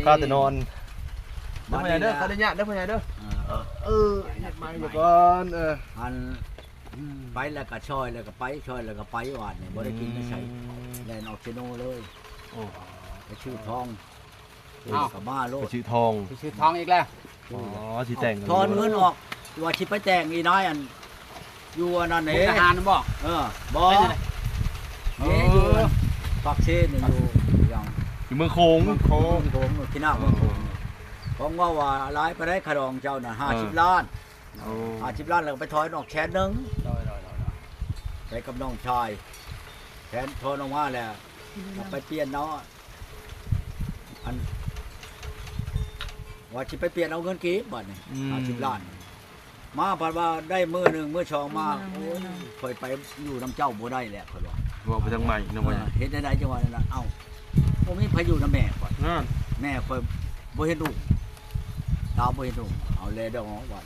ພາແຕ່ນອນ ເດີພໍ່ໃຫຍ່ເດີ ຂໍອະນຸຍາດເດີພໍ່ໃຫຍ່ເດີ ເອີ ເຮັດໃໝ່ຢູ່ກ່ອນ ເອີ ອັນ ໄປແລ້ວກໍຊ່ອຍ ແລ້ວກໍໄປ ຊ່ອຍແລ້ວກໍໄປ ວານນີ້ບໍ່ໄດ້ກິນໄດ້ໃຊ້ ແລ່ນອອກເຊໂນເລີຍ ໂອ້ ໄປຊື້ທອງ ເອົາ ກໍມາໂລດ ໄປຊື້ທອງ ໄປຊື້ທອງອີກແລ້ວ ອໍ ຊິແຕ່ງ ຖອນເງິນອອກ ວ່າຊິໄປແຕ່ງອີນາຍ ອັນ ຢູ່ອັນນັ້ນເດ້ ມຸກດາຫານບໍ່ ເອີ ບໍ່ ເປັນຈັ່ງໃດ ເອີ ຢູ່ປາກເຊນີ້ ຢູ່ຫຍັງ ຢູ່ເມືອງໂຂງ ເມືອງໂຂງ ເມືອງໂຂງ ທີ່ໜ້າເມືອງໂຂງ ເອີ ຂອງເວົ້າວ່າຫຼາຍປານໃດຄ່າດອງເຈົ້ານະ ເອີ ຫ້າສິບລ້ານ ໂອ້ ຫ້າສິບລ້ານ ແລ້ວກໍໄປຖອນອອກແສນໜຶ່ງ ໂດຍໆໆ ໄປກັບນ້ອງຊາຍ ແສນ ຖອນອອກມາແລ້ວ ກໍໄປປ່ຽນເອົາ ອັນ ວ່າຊິໄປປ່ຽນເອົາເງິນກີບບາດນີ້ ອືມ ຫ້າສິບລ້ານ ມາພັດວ່າໄດ້ມື້ໜຶ່ງມື້ສອງມາ ອືມ ໂອ້ຍ ຂ້ອຍໄປຢູ່ນຳເຈົ້າບໍ່ໄດ້ແລ້ວ ຂ້ອຍວ່າ ເວົ້າໄປທາງໃໝ່ນະ ເອີ ວ່າຫຍັງ ເຮັດແນວໃດຈັ່ງວ່ານັ້ນນະ ເອົ້າ ບໍ່ມີໃຜຢູ່ນຳແມ່ຂ້ອຍ ນັ້ນ ແມ່ຂ້ອຍບໍ່ເຫັນລູກ ຕາບໍ່ເຫັນລູກ ເອົາແລ້ວດອກວ່າ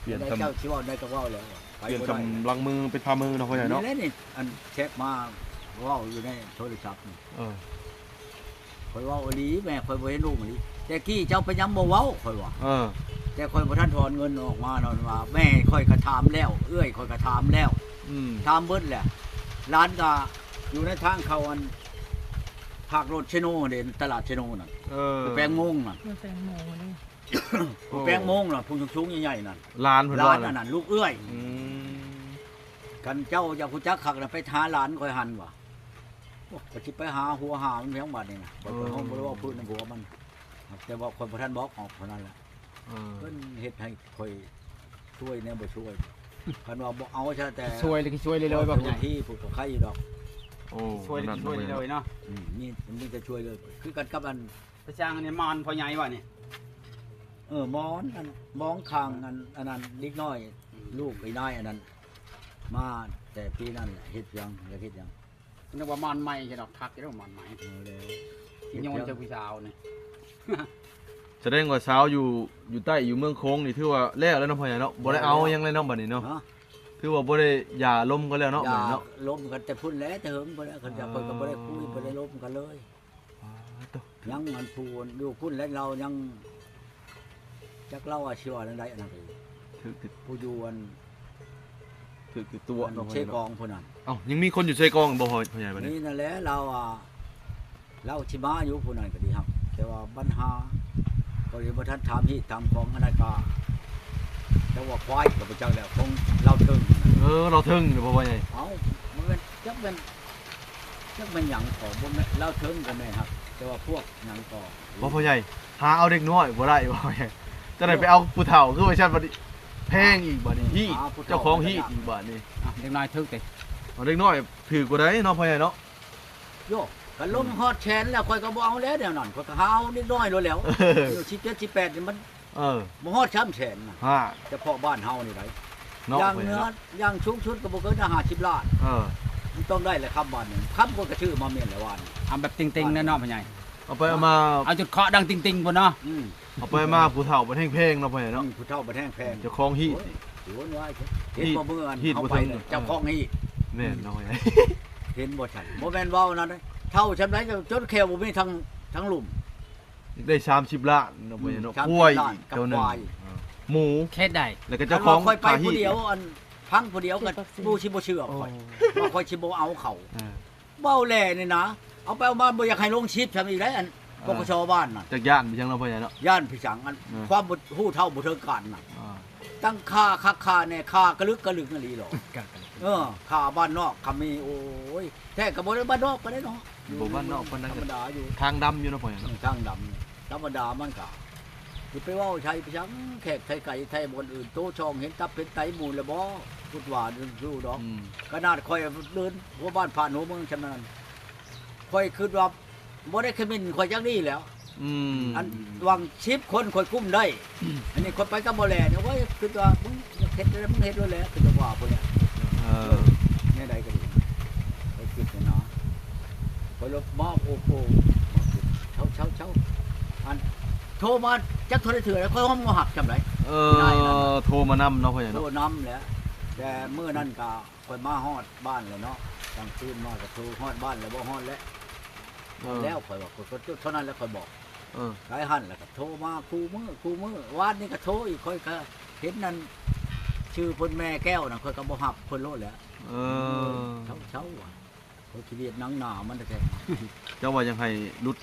ປ່ຽນ ແລ້ວ ສຳ ເຈົ້າຊິເວົ້າໃດກໍເວົ້າແລ້ວ ໄປ ປ່ຽນ ບໍ່ໄດ້ ສຳຫຼັງມືເປັນຝ່າມືເນາະ ພໍ່ໃຫຍ່ເນາະ ນີ້ແຫຼະນີ້ ອັນແຊກມາເວົ້າຢູ່ໃນໂທລະສັບນີ້ ເອີ ຂ້ອຍເວົ້າອີ່ຫຼີ ແມ່ຂ້ອຍບໍ່ເຫັນລູກອີ່ຫຼີ ແຕ່ກີ້ເຈົ້າເປັນຫຍັງບໍ່ເວົ້າ ຂ້ອຍວ່າ ເອີ ແຕ່ຂ້ອຍບໍ່ທັນຖອນເງິນອອກມານັ້ນວ່າ ແມ່ຂ້ອຍກໍຖາມແລ້ວ ເອື້ອຍຂ້ອຍກໍຖາມແລ້ວ ອືມ ຖາມເບິດແຫຼະ ຫຼານກໍຢູ່ໃນທາງເຂົ້າອັນ ພາກລົດເຊໂນເດ້ ຕະຫຼາດເຊໂນນັ້ນ ເອີ ແປງໂມງນັ້ນ ແປງໂມງນີ້ ຜູ້ແປງໂມງນະ ຜູ້ສູງໆໃຫຍ່ໆນັ້ນ ຫຼານເພິ່ນ ຫຼານອັນນັ້ນ ລູກເອື້ອຍ ອືມ ຄັນເຈົ້າຢາກຮູ້ຈັກຄັກນະ ໄປຫາຫຼານຂ້ອຍຫັ້ນວ່າ ໂອ້ ຂ້ອຍຊິໄປຫາຫົວຫາມັນຫຍັງບາດນີ້ນະ ເອີ ຂ້ອຍບໍ່ໄດ້ເວົ້າພື້ນນຳຜົວມັນ ແຕ່ວ່າຂ້ອຍບໍ່ທັນບອກອອກເທົ່ານັ້ນແຫຼະ ເອີ ເພິ່ນເຮັດໃຫ້ຂ້ອຍຊ່ວຍແດ່ບໍ່ຊ່ວຍ ຄັນວ່າບໍ່ເອົາຊະ ແຕ່ຊ່ວຍແລ້ວຊິຊ່ວຍເລີຍໆ ບໍ່ໃຫຍ່ ທີ່ຜູ້ກໍໄຄຢູ່ດອກ ໂອ້ ຊ່ວຍແລ້ວຊິຊ່ວຍເລີຍເນາະ ອືມ ມີ ມີແຕ່ຊ່ວຍເລີຍ ຄືກັນກັບອັນ ໄປຈ້າງອັນນີ້ມອນພໍ່ໃຫຍ່ວ່ານີ້ ເອີ ມອນ ອັນ ມອງຂ້າງອັນ ອັນນັ້ນເດັກນ້ອຍ ອືມ ລູກໄອ້ນາຍອັນນັ້ນ ມາແຕ່ປີນັ້ນແຫຼະ ເຮັດຫຍັງ ຢາກເຮັດຫຍັງ ນຶກວ່າມອນໃໝ່ ເຮັດອອກຄັກຢູ່ດອກມອນໃໝ່ ເອີ ແລ້ວ ທີ່ໂຍນໃສ່ຜູ້ສາວນີ້ ສະແດງວ່າສາວຢູ່ ຢູ່ໃຕ້ ຢູ່ເມືອງໂຂງນີ້ ຖືວ່າແລ້ວແລ້ວເນາະ ພໍ່ໃຫຍ່ເນາະ ບໍ່ໄດ້ເອົາຫຍັງເລີຍເນາະ ບັດນີ້ເນາະ ຖືວ່າບໍ່ໄດ້ຢ່າລົມກັນແລ້ວເນາະ ຢ່າລົມກັນແຕ່ພຸ້ນແຫຼະ ແຕ່ເຫິງພຸ້ນແຫຼະ ຄັນຈະ ເອີ ຂ້ອຍກໍບໍ່ໄດ້ຄຸຍ ບໍ່ໄດ້ລົມກັນເລີຍ. ປາດໂທ້ ຍັງອັນຜູ້ຢູ່ພຸ້ນແຫຼະ ລາວຍັງ ຈັກລາວວ່າຊິວ່າແນວໃດ ອັນນັ້ນກໍ ຖືກຕິດ ຜູ້ຢູ່ອັນ ຖືກຕິດຕົວະເນາະ ເຊກອງພຸ້ນນັ້ນ ເອົ້າ ຍັງມີຄົນຢູ່ເຊກອງບໍ່ ພໍ່ ພໍ່ໃຫຍ່ບັດນີ້? ນີ້ນັ້ນແຫຼະ ລາວວ່າ ລາວຊິມາຢູ່ຜູ້ນັ້ນກໍດີຮັບ ແຕ່ວ່າບັນຫາ ຂ້ອຍບໍ່ທັນຖາມຮີດຖາມຂອງ ອັນນັ້ນກໍ ແຕ່ວ່າຄວາຍກໍບໍ່ຈັກແລ້ວ ຂອງລາວເທິງ ເອີ ລາວເທິງນີ້ບໍ່ ພໍ່ໃຫຍ່? ເອົ້າ ມັນແມ່ນ ຈັກແມ່ນ ຈັກແມ່ນຫຍັງກໍບໍ່ແມ່ນ ລາວເທິງກໍແມ່ນຮັບ ແຕ່ວ່າພວກຫຍັງກໍ ບໍ່ ພໍ່ໃຫຍ່ ຫາເອົາເດັກນ້ອຍບໍ່ໄດ້ບໍ່ ພໍ່ໃຫຍ່ ຈັ່ງໃດໄປເອົາຜູ້ເຖົ້າ ຄືວ່າຊັ້ນ ບັດນີ້ແພງອີກ ບັດນີ້ຮີດ ເຈົ້າຂອງຮີດອີກ ບັດນີ້ ອ່ະ ເດັກນ້ອຍຖືກຕິ ເອົາເດັກນ້ອຍຖືກບໍ່ໄດ້ເນາະ ພໍ່ໃຫຍ່ເນາະ ໂຢ ຄັນລົງຮອດແສນແລ້ວ ຂ້ອຍກໍບໍ່ເອົາແລ້ວແນວນັ້ນ ຂ້ອຍກໍຫາເອົາເດັກນ້ອຍໂລດແລ້ວ ເອີ ອາຍຸສິບເຈັດ ສິບແປດນີ້ມັນ ເອີ ບໍ່ຮອດສາມແສນນະ ຮະ ສະເພາະບ້ານເຮົານີ້ໃດ ເນາະ ຢ່າງເໜືອ ຢ່າງສູງສຸດກໍບໍ່ເກີນຫ້າສິບລ້ານ ເອີ ມັນຕ້ອງໄດ້ແຫຼະ ຄຳບາດນີ້ ຄຳຂ້ອຍກໍຊື້ມາແມ່ນແລ້ວວານນີ້ ເອົາແບບເຕັງໆແນ່ເນາະ ພໍ່ໃຫຍ່ ເອົາໄປເອົາມາ ເອົາຈຸດເຄາະດັງຕິງໆພຸ້ນເນາະ ອືມ ເອົາໄປມາຜູ້ເຖົ້າບັດແຮງແພງເນາະ ພໍ່ໃຫຍ່ເນາະ ອືມ ຜູ້ເຖົ້າບັດແຮງແພງ ເຈົ້າຂອງຮີດ ໂອ້ຍ ເຈົ້າຂອງຮີດ ແມ່ນເນາະ ເຫັນບໍ່ຊັ້ນ ບໍ່ແມ່ນເວົ້ານັ້ນ ເຖົ້າຊ່ຳໃດ ຈົນແຂ້ວບໍ່ມີທາງ ທາງລຸ່ມ ໄດ້ສາມສິບລ້ານເນາະ ອືມ ພໍ່ໃຫຍ່ເນາະ ສາມສິບລ້ານ ຄວາຍອີກ ກັບເຈົ້າໜຶ່ງ ຄວາຍ ເອີ ໝູ ເຮັດໄດ້ ແລ້ວກໍເຈົ້າຂອງ ຂ້ອຍໄປຜູ້ດຽວ ອັນ ພັງຜູ້ດຽວກໍໝູຊິບໍ່ເຊື່ອຂ້ອຍ ໂອ້ ວ່າຂ້ອຍຊິບໍ່ເອົາເຂົາ ເອີ ເວົ້າແຫຼະນີ້ນະ ເອົາໄປເອົາມາບໍ່ຢາກໃຫ້ລົງຄລິບຊ້ຳອີກໄດ໋ ອັນ ເອີ ປກສ ບ້ານນະ ຈັກຢ້ານໄປຫຍັງເນາະ ພໍ່ໃຫຍ່ເນາະ ຢ້ານໄປຫຍັງ ອັນ ເອີ ຄວາມບໍ່ຮູ້ເທົ່າບໍ່ເຖິງການນະ ອ່າ ຕັ້ງຂ້າຄັກຂ້າແນ່ ຂ້າກະລຶກກະລຶກອີ່ຫຼີດອກ ກະ ກະລຶກ ເອີ ຂ້າບ້ານນອກ ຄຳມີ ໂອ້ຍ ແທ້ກໍບໍ່ໄດ້ບ້ານນອກປານໃດເນາະ ບໍ່ບ້ານນອກປານໃດ ທຳມະດາຢູ່ ທາງດຳຢູ່ເນາະ ພໍ່ໃຫຍ່ເນາະ ທາງດຳ ທຳມະດາມັນກະ ຊິໄປເວົ້າໃສ່ໄປຫຍັງ ແຂກໄທໄກໄທບ່ອນອື່ນ ໂຕຊ່ອງເຫັນຕັບເຫັນໄຕໝູ່ລະບໍ່ ຄິດວ່າຢູ່ດອກ ອືມ ຂະໜາດຂ້ອຍເດີນຫົວບ້ານຜ່ານຫົວເມືອງຊ່ຳນັ້ນ ຂ້ອຍຄິດວ່າບໍ່ໄດ້ຂະມິນຂ້ອຍຈັກນີ້ແຫຼ້ວ ອືມ ອັນຫວ່າງສິບຄົນຂ້ອຍກຸມໄດ້ ອັນນີ້ຂ້ອຍໄປກັບບໍ່ແລນີ້ ໂອ້ຍ ຄິດວ່າມຶງຢາກເຮັດແນວໃດ ມຶງເຮັດໂລດແຫຼະ ຄືຈະວ່າພຸ້ນແຫຼະ ເອີ ແນວໃດກໍດີ ຂ້ອຍຄິດນີ້ນະ ຂ້ອຍລົບມອບ ໂອ້ໂຫ ເຊົາໆໆ ອັນ ໂທມາຈັກເທົ່າໃດເທື່ອແລ້ວ ຂ້ອຍຮອດບໍ່ຮັບຊ່ຳໃດ ເອີ ໂທມານຳເນາະ ພໍ່ໃຫຍ່ເນາະ ໂທນຳແຫຼະ ແຕ່ມື້ນັ້ນກະຂ້ອຍມາຮອດບ້ານແລ້ວເນາະ ກາງຄືນມາກະໂທ ຮອດບ້ານແລ້ວບໍ່ ຮອດແລ້ວ ເອີ ແລ້ວຂ້ອຍວ່າ ຂ້ອຍກໍຈຸດເທົ່ານັ້ນແຫຼະ ຂ້ອຍບອກ ເອີ ໄປຫັ້ນແລ້ວກໍໂທມາຄູ່ມື້ຄູ່ມື້ ວານນີ້ກໍໂທອີກ ຂ້ອຍກໍເຫັນນັ້ນ ຊື່ເພິ່ນແມ່ແກ້ວນະ ຂ້ອຍກໍບໍ່ຮັບເພິ່ນໂລດແຫຼະ. ເອີ ເຊົາໆວ່າ ຂ້ອຍຂີ້ດຽດໜັງໜ້າມັນແທ້ໆ. ເຈົ້າວ່າຢາກໃຫ້ຫຼຸດ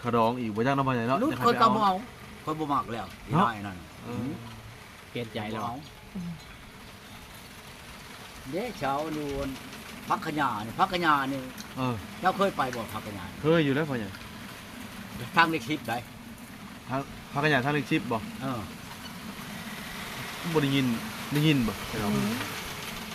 ຄ່າດອງອີກບໍ່ຈັກເນາະ ພໍ່ໃຫຍ່ເນາະ? ຫຼຸດຂ້ອຍກໍບໍ່ເອົາ ຂ້ອຍບໍ່ມັກແລ້ວ ອີນາຍນັ້ນ. ເອີ ອືມ ປ່ຽນໃຈແລ້ວ. ບໍ່ເອົາ ເດ້ ຊາວຢູ່ພັກຂະຫຍານີ້ ພັກຂະຫຍານີ້. ເອີ ເຈົ້າເຄີຍໄປບໍ່ ພັກຂະຫຍານີ້? ເຄີຍຢູ່ແລ້ວ ພໍ່ໃຫຍ່ ທາງເລກສິບໃດ໋. ທາງ ພັກຂະຫຍາທາງເລກສິບບໍ່? ເອີ ບໍ່ໄດ້ຍິນ ໄດ້ຍິນບໍ່? ອືມ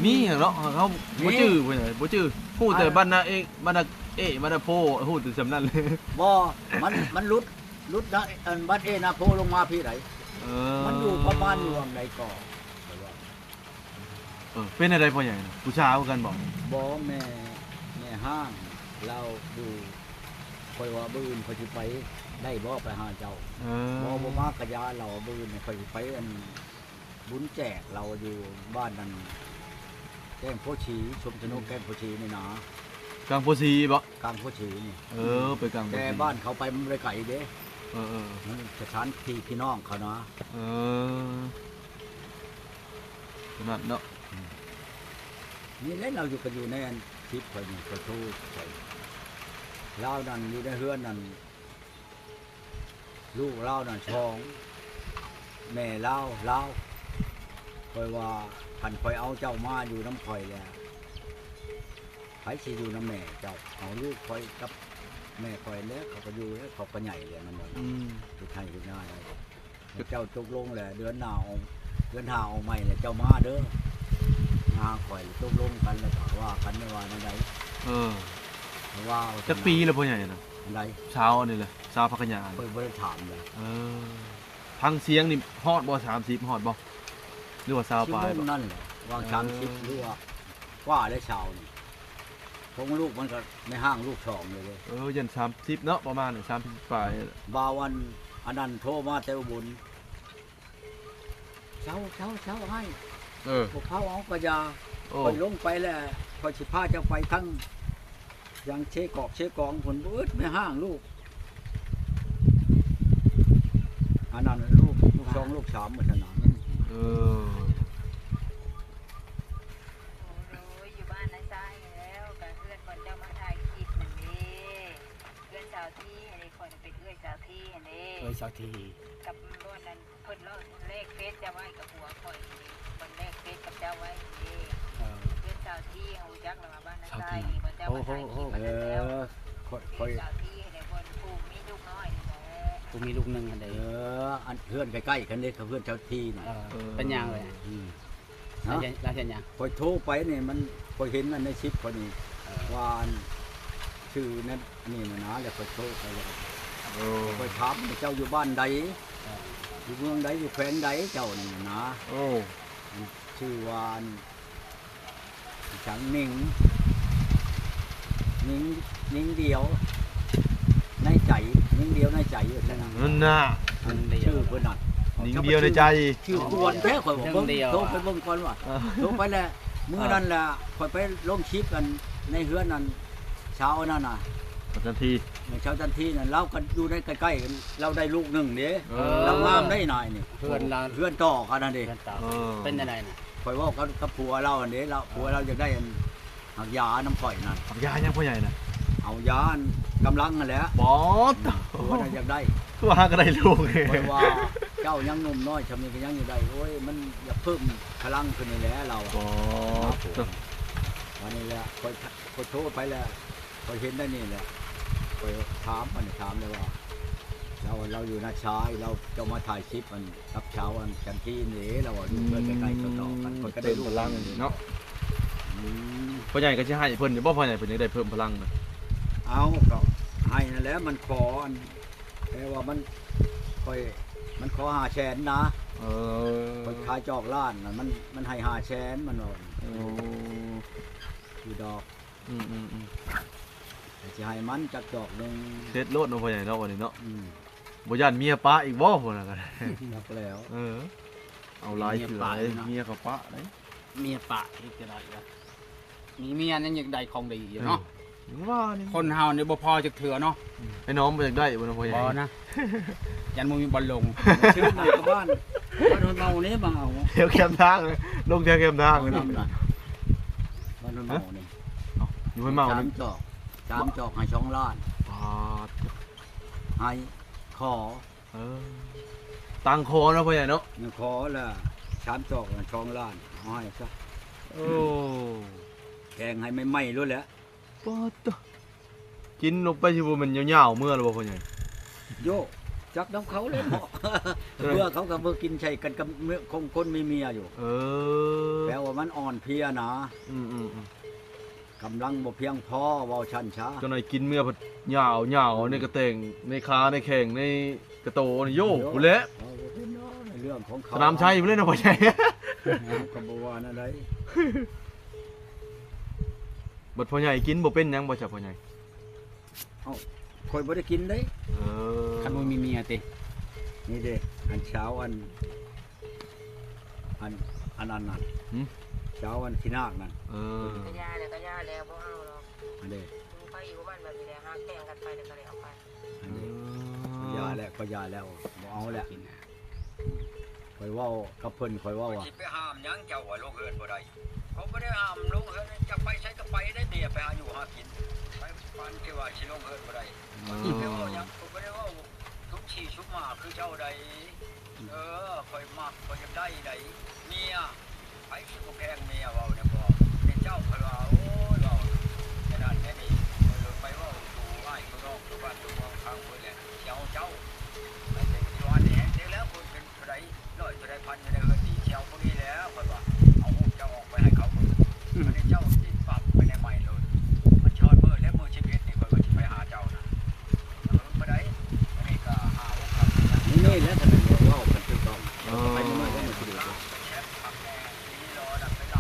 ມີຫຍັງເນາະ ເຮົາບໍ່ຈື່ ມີ ພໍ່ໃຫຍ່ ບໍ່ຈື່ ຮູ້ແຕ່ ອັນ ບ້ານນາເອກ ບ້ານນາເອກ ບ້ານນາໂພ ຮູ້ແຕ່ສ່ຳນັ້ນເລີຍ. ບໍ່ ມັນ ມັນຫຼຸດ ຫຼຸດນາ ອັນ ບ້ານເອກ ນາໂພລົງມາພີ້ໃດ໋. ເອີ ມັນຢູ່ປະມານຢູ່ຫວ່າງໃດກໍ ເອີ ເປັນແນວໃດພໍ່ໃຫຍ່ນະ ຜູ້ສາວຄືກັນບໍ່? ບໍ່ ແມ່ ແມ່ຮ້າງລາວຢູ່ ຂ້ອຍວ່າມື້ອື່ນຂ້ອຍຊິໄປໄດ້ບໍ່ ໄປຫາເຈົ້າ. ເອີ ບໍ່ ບໍ່ມາກະຢາ ລາວວ່າມື້ອື່ນຂ້ອຍຊິໄປ ອັນ ບຸນແຈກ ລາວຢູ່ບ້ານນັ້ນ ແກ້ງໂພຊີ ຊົມສະໜຸກ ອືມ ແກ້ງໂພຊີນີ້ນາ. ກາງໂພຊີບໍ່? ກາງໂພຊີນີ້. ເອີ ໄປກາງໂພຊີ ແຕ່ບ້ານເຂົາໄປມັນບໍ່ໄດ້ໄກເດ້. ເອີໆ ມັນສະຖານທີ່ພີ່ນ້ອງເຂົານະ. ເອີ ຂະໜາດເນາະ. ອືມ ນີ້ແຫຼະ ລາວຢູ່ ກໍຢູ່ໃນອັນຄລິບຂ້ອຍນີ້ ຂ້ອຍໂທຂ້ອຍ ລາວນັ້ນຢູ່ໃນເຮືອນນັ້ນ ລູກລາວນັ້ນສອງ ແມ່ລາວ ລາວ. ຂ້ອຍວ່າຄັນຂ້ອຍເອົາເຈົ້າມາຢູ່ນຳຂ້ອຍແລ້ວ ໃຜຊິຢູ່ນຳແມ່ເຈົ້າ? ເອົາລູກຂ້ອຍກັບແມ່ຂ້ອຍແຫຼະ ເຂົາກໍຢູ່ແລ້ວ ເຂົາກໍໃຫຍ່ແລ້ວນຳ. ອືມ ເຮັດໄຮ່ເຮັດນາໄດ້ ເຈົ້າຕົກລົງແລ້ວ ເດືອນໜ້າອອກ ເດືອນຫ້າອອກໃໝ່ແລ້ວເຈົ້າມາເດີ ມາຫາຂ້ອຍ ຕົກລົງກັນແລ້ວກໍວ່າກັນ ວ່າແນວໃດ. ເອີ ວ່າ ຈັກປີແລ້ວພໍ່ໃຫຍ່ນະ? ອັນໃດ? ຊາວອັນນີ້ແຫຼະ ຊາວພັກຂະຫຍາ. ຂ້ອຍບໍ່ໄດ້ຖາມເລີຍ. ເອີ ຟັງສຽງນີ້ຮອດບໍ່ ສາມສິບ ຮອດບໍ່ ຫຼືວ່າຊາວປາຍ? ຊິເບິ່ງນັ້ນແຫຼະ ຫວ່າງ ເອີ ສາມສິບ ຫຼືວ່າ ກວ່າແລ້ວຊາວນີ້ ຂອງລູກມັນກໍແມ່ຮ້າງລູກສອງເລີຍເດ້. ເອີ ຢ້ານສາມສິບເນາະ ປະມານສາມສິບປາຍ. ບ່າວອັນ ອັນນັ້ນໂທມາແຕ່ອຸບົນ ເຊົາ ເຊົາ ເຊົາອ້າຍ. ເອີ ພວກເຮົາເອົາກະຢາ. ໂອ້ ຂ້ອຍລົງໄປແລ້ວ ຂ້ອຍຊິພາເຈົ້າໄປທາງ ຢ່າງເຊກອກເຊກອງພຸ້ນ ບໍ່ອຶດແມ່ຮ້າງລູກ ອັນນັ້ນລູກ ລູກສອງ ລູກສາມ ວ່າຊັ້ນນະ. ເອີ ໂດຍ ຢູ່ບ້ານນາຊາຍນີ້ແລ້ວ ກະເຮືອນບ່ອນເຈົ້າມາຖ່າຍຄລິບນັ້ນເດ້ ເຮືອນສາວທີຫັ້ນເດ້ ຂ້ອຍເປັນເອື້ອຍສາວທີຫັ້ນເດ້ ເອື້ອຍສາວທີ ກັບບ່ອນນັ້ນ ເພິ່ນລອກແລກເຟສເຈົ້າໄວ້ກັບຜົວຂ້ອຍນີ້ ເພິ່ນແລກເຟສກັບເຈົ້າໄວ້ນີ້. ເອີ ເປັນສາວທີ ຮູ້ຈັກລະວ່າບ້ານນາຊາຍນີ້ ບ່ອນເຈົ້າມາຖ່າຍຄລິບອັນນັ້ນແລ້ວ. ເອີ ຂ້ອຍ ຂ້ອຍ ສາວທີນີ້ ເພິ່ນຜູ້ມີລູກນ້ອຍນີ້ແຫຼະ ຜູ້ມີລູກໜຶ່ງຫັ້ນເດ້. ເອີ ອັນເຮືອນໃກ້ໆກັນເດ້ ກັບເຮືອນສາວທີນະ. ເອີ ເປັນຫຍັງເລີຍ? ອືມ ລາວເຮັດ ລາວເຮັດຫຍັງ? ຂ້ອຍໂທໄປນີ້ ມັນ ຂ້ອຍເຫັນອັນໃນຄລິບຂ້ອຍນີ້ ເອີ ວ່າອັນ ຊື່ນັ້ນ ອັນນີ້ນະນາ ແລ້ວຂ້ອຍໂທໄປແລ້ວ ໂອ້ ຂ້ອຍຖາມວ່າ ເຈົ້າຢູ່ບ້ານໃດ? ເອີ ຢູ່ເມືອງໃດ? ຢູ່ແຂວງໃດເຈົ້ານີ້ນະ? ໂອ້ ຊື່ວ່າ ອັນ ອີຫຍັງ ໜິງ ໜິງ ໜິງດຽວໃນໃຈ ໜິງດຽວໃນໃຈ ວ່າຊັ້ນນະ. ນັ້ນນະ ອັນ ໜິງດຽວ ຊື່ເພິ່ນນັ້ນ ໜິງດຽວໃນໃຈ. ຊື່ກວນແທ້ ຂ້ອຍບອກເບິ່ງ ໂທໄປເບິ່ງກ່ອນວ່າ ເອີ ໂທໄປແລ້ວ ມື້ນັ້ນລະ ຂ້ອຍໄປລົງຄລິບອັນໃນເຮືອນອັນ ຊາວອັນນັ້ນນະ ຊາວຈັນທີ ເອີ ຊາວຈັນທີນັ້ນ ລາວກໍຢູ່ໃນໃກ້ໆກັນ ລາວໄດ້ລູກໜຶ່ງເດ້. ເອີ ລາວງາມໄດ໋ນາຍນີ້ ເຮືອນລາວ ເຮືອນຕໍ່ກັນຫັ້ນເດ້. ເຮືອນຕໍ່ ເອີ ເປັນຈັ່ງໃດນະ? ຂ້ອຍເວົ້າກັບ ກັບຜົວລາວຫັ້ນເດ້ ລາວ ຜົວລາວຢາກໄດ້ອັນ ຮັກຢານຳຂ້ອຍນັ້ນ. ຮັກຢາຫຍັງພໍ່ໃຫຍ່ນະ? ເອົາຢາອັນກຳລັງຫັ້ນແຫຼະ. ປອດ ຜົວນະຢາກໄດ້ ຄືວ່າຫາກໍໄດ້ລູກ. ຂ້ອຍວ່າເຈົ້າຍັງໜຸ່ມນ້ອຍຊ່ຳນີ້ກໍຍັງຢາກໄດ້ ໂອ້ຍ ມັນຢາກເພີ່ມພະລັງຂຶ້ນນີ້ແຫຼະລາວ. ປອດ ອັນນີ້ແຫຼະ ຂ້ອຍ ຂ້ອຍໂທໄປແລ້ວ ຂ້ອຍເຫັນໄດ້ນີ້ແຫຼະ ຂ້ອຍຖາມ ອັນນີ້ຖາມແລ້ວວ່າ ລາວ ລາວຢູ່ນາຊາຍ ລາວ ເຈົ້າມາຖ່າຍຄລິບອັນ ກັບຊາວອັນຈັນທີນີ້ ລາວວ່າຢູ່ເຮືອນໃກ້ໆຕໍ່ໆກັນ ຂ້ອຍກໍໄດ້ ເພີ່ມພະລັງເນາະ. ອືມ ພໍ່ໃຫຍ່ກໍຊິໃຫ້ເພິ່ນຢູ່ບໍ່ ພໍ່ໃຫຍ່ເພິ່ນຢາກໄດ້ເພີ່ມພະລັງນະ? ເອົາ ກໍໃຫ້ນັ້ນແຫຼະ ມັນຂໍອັນ ແຕ່ວ່າມັນ ຂ້ອຍ ມັນຂໍຫ້າແສນນະ. ເອີ ຂ້ອຍຂາຍຈອກລ້ານນະ ມັນ ມັນໃຫ້ຫ້າແສນ ມັນວ່າ. ໂອ້ ຢູ່ດອກ. ອືມໆໆ ຊິໃຫ້ມັນຈັກຈອກໜຶ່ງ ເສັດໂລດເນາະ ພໍ່ໃຫຍ່ເນາະ ບັດນີ້ເນາະ. ອືມ ບໍ່ຢ້ານເມຍປະອີກບໍ່ ພຸ້ນນະ? ຈັກແລ້ວ ເອີ ເອົາຫຼາຍເທື່ອ ເມຍກໍປະໄດ໋ ເມຍປະເຮັດຈັ່ງໃດລະ ມີເມຍຍັງຢາກໄດ້ຂອງດີຢູ່ເນາະ. ເອີ ຍັງວ່ານີ້ ຄົນເຮົານີ້ບໍ່ພໍຈັກເທື່ອເນາະ. ໄອ້ນ້ອງບໍ່ຢາກໄດ້ບໍ່ນະພໍ່ໃຫຍ່? ບໍ່ນະ ຢ້ານບໍ່ມີບ່ອນລົງ. ຊື້ໃໝ່ກັບບ້ານ ບ້ານຫ້ວຍເມົານີ້ມາເອົາ ແຖວແຄມທາງເລີຍ ລົງແຖວແຄມທາງເລີຍເນາະ. ບ້ານຫ້ວຍເມົານີ້ ຢູ່ຫ້ວຍເມົາ ສາມຈອກ ສາມຈອກໃຫ້ສອງລ້ານ. ປາດ ໃຫ້ຂໍ ເອີ ຕັ້ງຂໍເນາະພໍ່ໃຫຍ່ເນາະ. ຍັງຂໍລະ ສາມຈອກສອງລ້ານ ເອົາໃຫ້ຊະ. ໂອ້ ແກງໃຫ້ໃໝ່ໆໂລດແຫຼະ. ປາດໂທ້ ກິນລົງໄປຊິບໍ່ແມ່ນຍາວໆເມືອແລ້ວບໍ່ພໍ່ໃຫຍ່? ໂຢ ຈັກນຳເຂົາແລ້ວເນາະ. ເອີ ເມືອເຂົາກໍບໍ່ກິນໃສ່ກັນກັບ ຂອງຄົນມີເມຍຢູ່. ເອີ ແປວ່າມັນອ່ອນເພຍນະ. ອືມໆໆ ກຳລັງບໍ່ພຽງພໍ ເວົ້າຊັ້ນຊະ. ເຈົ້ານາຍກິນເມືອພັດຍາວໆ ໃນກະແຕງ ໃນຂາ ໃນແຂ້ງ ໃນກະໂຕນີ້ ໂຢ ໂຢ ພຸ້ນແຫຼະ. ເອີ ບໍ່ເປັນດອກ ເລື່ອງຂອງເຂົາ ສະໜາມໄຊພຸ້ນແຫຼະເນາະພໍ່ໃຫຍ່. ເຮົາກໍບໍ່ວ່າແນວໃດ. ບັດພໍ່ໃຫຍ່ກິນບໍ່ເປັນຫຍັງບໍ່ຊະພໍ່ໃຫຍ່? ເອົ້າ ຂ້ອຍບໍ່ໄດ້ກິນເດ້. ເອີ ຄັນບໍ່ມີເມຍຕິ? ນີ້ເດ້ ອັນຊາວ ອັນ ອັນ ອັນນັ້ນນະ. ຫື? ຊາວ ອັນຂີ້ນາກນັ້ນ. ເອີ ກະຢ່າແລ້ວ ກະຢ່າແລ້ວ ບໍ່ເອົາດອກ. ອັນເດ້ ໄປຢູ່ມັນແບບນີ້ແຫຼະ ຫາແຂ່ງກັນໄປແລ້ວກະແລ້ວໄປ. ອັນນີ້ ເອີ ຢ່າແລ້ວ ຂ້ອຍຢ່າແລ້ວ ບໍ່ເອົາແລ້ວ. ຂ້ອຍເວົ້າກັບເພິ່ນ ຂ້ອຍເວົ້າວ່າ ຂ້ອຍຊິໄປຫ້າມຫຍັງເຈົ້າວ່າລົງເຮືອນບໍ່ໄດ້? ຂ້ອຍບໍ່ໄດ້ຫ້າມລົງເຮືອນ ຈະໄປໃສກໍໄປໄດ້ ເມຍໄປຫາຢູ່ຫາກິນ ໄປປານທີ່ວ່າຊິລົງເຮືອນບໍ່ໄດ້. ເອີ ຂ້ອຍຊິໄປເວົ້າຫຍັງ? ຂ້ອຍບໍ່ໄດ້ເວົ້າຊຸມສີ່ຊຸມຫ້າຄືເຈົ້າໃດ. ເອີ ຂ້ອຍມັກ ຂ້ອຍຢາກໄດ້ໃດ ເມຍ. ໃຜຊິບໍ່ແພງເມຍ ເວົ້າແດ່ບໍ່? ແຕ່ເຈົ້າຂ້ອຍວ່າ ໂອ້ຍ ເວົ້າແນວນັ້ນແນວນີ້ ຂ້ອຍໂລດໄປເວົ້າສູ່ອ້າຍສູ່ນ້ອງ ສູ່ບ້ານສູ່ເມືອງຟັງເບິດແຫຼະ ຊິເອົາເຈົ້າ. ແຕ່ທີ່ວ່ານີ້ແຮງແທ້ແລ້ວ ຄົນເປັນເທົ່າໃດ ຮ້ອຍເທົ່າໃດ ພັນເທົ່າໃດ ເຮືອນດີ ຊິເອົາຜູ້ນີ້ແຫຼະ ຂ້ອຍວ່າ. ເອົາຮູບເຈົ້າອອກໄປໃຫ້ເຂົາເບິ່ງ ອືມ ບາດນີ້ເຈົ້າຊິປັບໄປໃນໃໝ່ໂລດ. ມັນຊິຮອດມື້ແລ້ວ ມື້ສິບເອັດນີ້ ຂ້ອຍວ່າຊິໄປຫາເຈົ້ານະ. ເອີ ບໍ່ໄດ້ ອັນນີ້ກໍຫ້າຫົກຄຳນີ້ແຫຼະ ຄັນແມ່ນເວົ້າກັນຖືກຕ້ອງ. ເອີ ໄປມື້ນັ້ນກໍມື້ສິບເອັດ ບ້ານເຈົ້ານະ ອືມ ແມ່ບັກ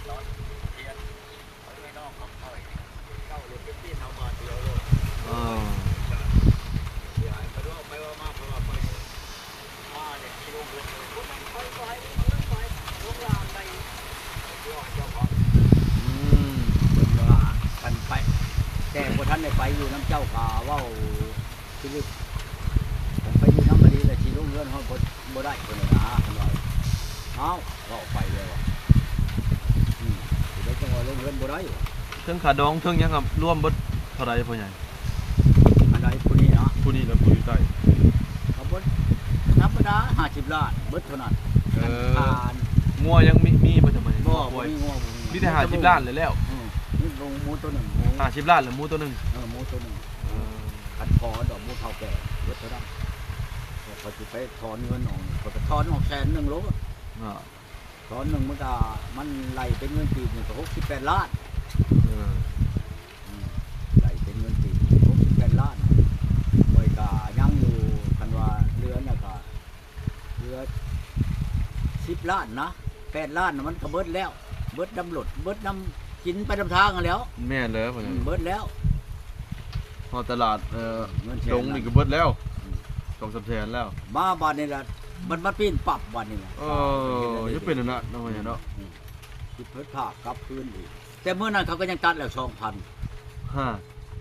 ຕອນ ເພິ່ນ ເອີ ອືມ ເພິ່ນວ່າ ຄັນໄປ ແຕ່ບໍ່ທັນໄດ້ໄປຢູ່ນຳເຈົ້າກໍເວົ້າ ຄື ຄັນໄປຢູ່ນຳມະລີແລ້ວຊິລົງເຮືອນຮອດບໍ່ ບໍ່ໄດ້ ເພິ່ນວ່ານະ ເພິ່ນວ່າ. ເອົ້າ ເວົ້າໄປແລ້ວວ່າ ອືມ ຊິໄດ້ຈັ່ງວ່າລົງເຮືອນບໍ່ໄດ້. ເຖິງຄ່າດອງເຖິງຫຍັງ ລວມເບິດເທົ່າໃດພໍ່ໃຫຍ່? ອັນໃດ ຜູ້ນີ້ເນາະ? ຜູ້ນີ້ແລະຜູ້ຢູ່ໃຕ້ ກໍເບິດ ທຳມະດາຫ້າສິບລ້ານ ເບິດເທົ່ານັ້ນ. ເອີ ຄັນ ງົວຍັງມີ ມີບໍ່? ບໍ່ ບໍ່ມີງົວ ບໍ່ມີງົວ ມີແຕ່ຫ້າສິບລ້ານແລ້ວ. ອືມ ມີໝູ ໝູໂຕໜຶ່ງ ໝູ ຫ້າສິບລ້ານ ແລະໝູໂຕໜຶ່ງ. ເອີ ໝູໂຕໜຶ່ງ. ເອີ ຄັນຂໍດອກໝູເຖົ້າແກ່ ເບິດເທົ່ານັ້ນ. ແຕ່ຂ້ອຍຊິໄປຖອນເງິນອອກ ຂ້ອຍກໍຖອນອອກແສນໜຶ່ງໂລດ. ອ່າ ຕອນໜຶ່ງມັນກະ ມັນໄລ່ເປັນເງິນກີບນີ້ກະຫົກສິບແປດລ້ານ. ເອີ ອືມ ໄລ່ເປັນເງິນກີບຫົກສິບແປດລ້ານ. ຂ້ອຍກະຍັງຢູ່ ຄັນວ່າເຫຼືອນະກະເຫຼືອສິບລ້ານນະ ແປດລ້ານນະ ມັນກະເບິດແລ້ວ ເບິດນຳລົດ ເບິດນຳ ກິນໄປນຳທາງຫັ້ນແຫຼ້ວ. ແມ່ນແລ້ວ ອືມ ເບິດແລ້ວ. ຮອດຕະຫຼາດ ເອີ ເງິນແສນ ດົງນີ້ກະເບິດແລ້ວ. ອືມ ສອງສາມແສນແລ້ວ. ມາບາດນີ້ລະ ມັນມາປີ້ນປັບບາດນີ້ລະ. ເອີ ຈະເປັນອັນນັ້ນເນາະ ເນາະ. ອືມ ຊິເພິ່ນພາກັບຄືນອີກ ແຕ່ມື້ນັ້ນເຂົາກໍຍັງຕັດແລ້ວສອງພັນ. ຮະ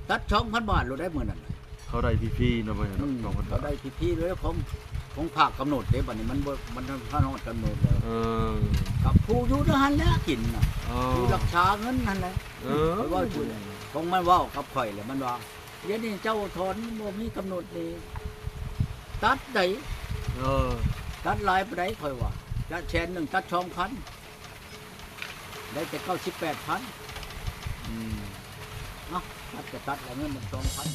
ຕັດສອງພັນບາດໂລດໄດ໋ມື້ນັ້ນ. ເຂົາໄດ້ຟຣີໆເນາະ ເນາະ. ອືມ ສອງພັນບາດ ເຂົາໄດ້ຟຣີໆເລີຍ ຂອງ ຂອງພາກກຳນົດເດ້. ບາດນີ້ມັນບໍ່ ມັນທັນຮອດກຳນົດແລ້ວ. ເອີ ກັບຜູ້ຢູ່ໃນຫັ້ນແຫຼະກິນນະ. ເອີ ຜູ້ຮັກສາເງິນຫັ້ນແຫຼະ. ເອີ ຂ້ອຍເວົ້າຢູ່ແຫຼະ ຂອງມັນເວົ້າກັບຂ້ອຍແຫຼະ ມັນວ່າ ດຽວນີ້ເຈົ້າຖອນບໍ່ມີກຳນົດນີ້ ຕັດໄດ໋. ເອີ ຕັດຫຼາຍປານໃດ ຂ້ອຍວ່າ ຈາກແສນໜຶ່ງຕັດສອງພັນ ໄດ້ແຕ່ເກົ້າສິບແປດພັນ. ອືມ ເອົ້າ ຕັດກໍຕັດລະ ເງິນມັນສອງພັນ.